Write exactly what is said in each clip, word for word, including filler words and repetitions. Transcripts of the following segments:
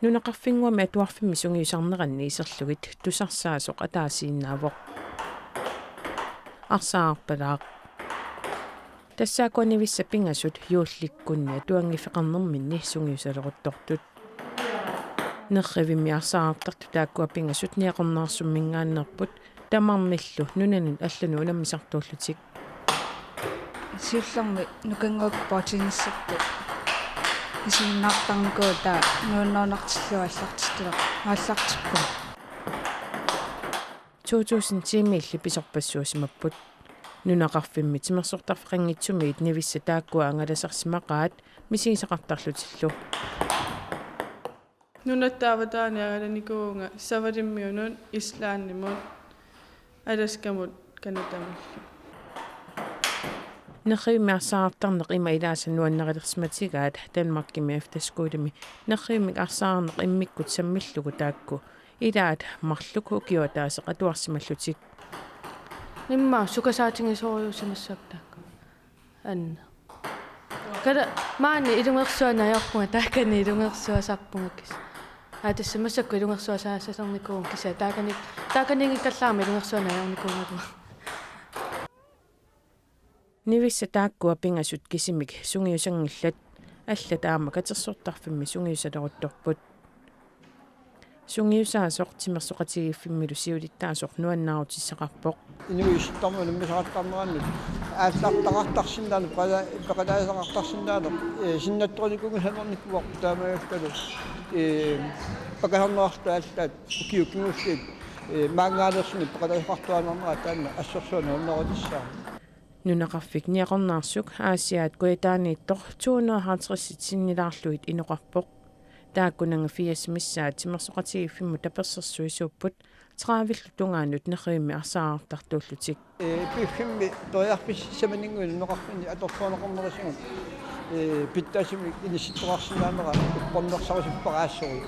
Nunaqarfinnguami atuarfimmi sungiusarneranni iserlugit tusarsaasoq ataasiinnaavoq. Arsaarpalaaq. Tassaakkua nivissat pingasut juullikkunni atuanngiffeqarnerminni sungiusaleruttortut. Nerrivimmi arsaartartut taakkua pingasut Niaqornaarsumminngaanneerput, tamarmillu nunanut allanut unammisartuullutik. Siullermik nukannguakka bordtennissertut isiginnaartarnikuuvoq, taava nuannaartillugu aallartittuleq aallartippunga. To tusind ti-miilli pisorpassuusimapput. Nunaqarfimmi timersortarfeqanngitsumiit nivissat taakkua angalasarsimaqaat misigisaqartarlutillu. Nunatta avataani angalanikuuvunga Savalimmiunut, Islandimut, Alaskamut, Canadamullu. Nerrivimmi arsaartarneq ima ilaasa nuannarilersimatigaat Danmarkimi efterskolemi nerrivimmik arsaarneq immikkut sammillugu taakku ilaat marluk ukioq ataaseq atuarsimallutik. Immaqa sukasaatigisorujussuusimassaaq taakku. Anna. Kala maani ilungersuani ajorpunga, taakani ilungersuasarpunga kis. Aa, tassa massakkut ilungersuasaassalernikuuvunga kisianni taakani, taakaniinngikkallaarama ilungersuani ajornikuugaluarlunga. Nivissat taakkua pingasut kisimik sungiusanngillat, allat aamma katersortarfimmi sungiusaleruttorput. Sungiusaasoq timersoqatigiiffimmilu siulittaasoq nuannaarutissaqarpoq. Inuit isittarmut unammisaqattaarnerannut aallartaqartarsinnaanera, peqala-, peqataasaqartarsinnaaneq, ee, sinnattorinikuunngisaannarnikuuarput, taamaalilluni, ee, pakasarneqartut allaat ukiut kingulliit, ee, maanngaanneersunik peqataasaqartuaannarnera taanna assorsuaq nuannaarutissaaq. Nunaqarfik Niaqornaarsuk Aasiaat kujataaniittoq to hundrede og halvtreds sinnilaarlugit inoqarpoq. Taakku nanga firs missaat timersoqatigiiffimmut tapersersuisuupput, tredivellu tungaanut nerrivimmi arsaartartuullutik. Ee, piffimmi periarfissamaninnguit nunaqarfinni atorluarneqarnerisigut, ee, pitsaasumik inissittoqarsinnaanera uppernarsarisippara assut.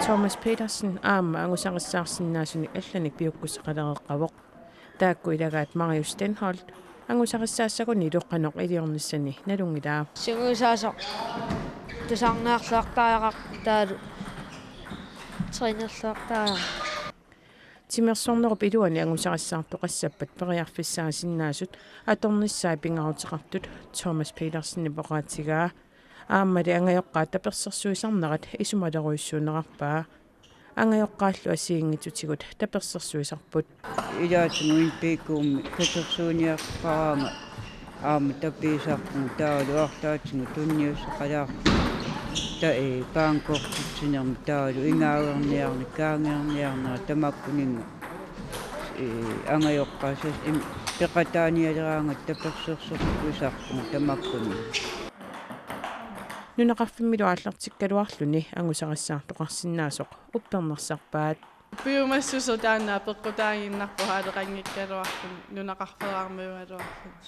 Thomas Petersen aamma angusarissaarsinnaasunik allanik piukkussaqalereerpoq. Taakku ilagaat Marius Stenholt angusarissaassagunilu qanoq iliornissani nalunngilaa. Sungiusaasoq tusarnaarluartariaqarpoq taavalu trænerluartariaqarpoq. Timersornerup iluani angusarissaartoqassappat periarfissaasinnaasut atornissaat pingaaruteqartut Thomas Petersenip oqaatigaa. Aammali angajoqqaat tapersersuisarnerat isumalerujussuunerarpaa. Angajoqqaallu assigiinngitsutigut tapersersuisarput. Ilaatigut N P K-mi katersuiniartaqaraangat aamma tapiisarpunga, taavalu arlaatigut tunniussaqalaarpunga. Ta-, ee, bankkortitsinermi taavalu ingaagerniarneq, kaangerniarneq tamakkuninnga. Ee, angajoqqaat sas-, im-, peqataanialeraangat tapersersorsuisarpunga tamakkuninnga. Nunaqarfimmilu aallartikkaluarluni angusarissaartoqarsinnaasoq uppernarsarpaat. Piumassuseq taanna peqqutaaginnarpoq aaleqanngikkaluarluni nunaqarfeerarmiugaluarluni.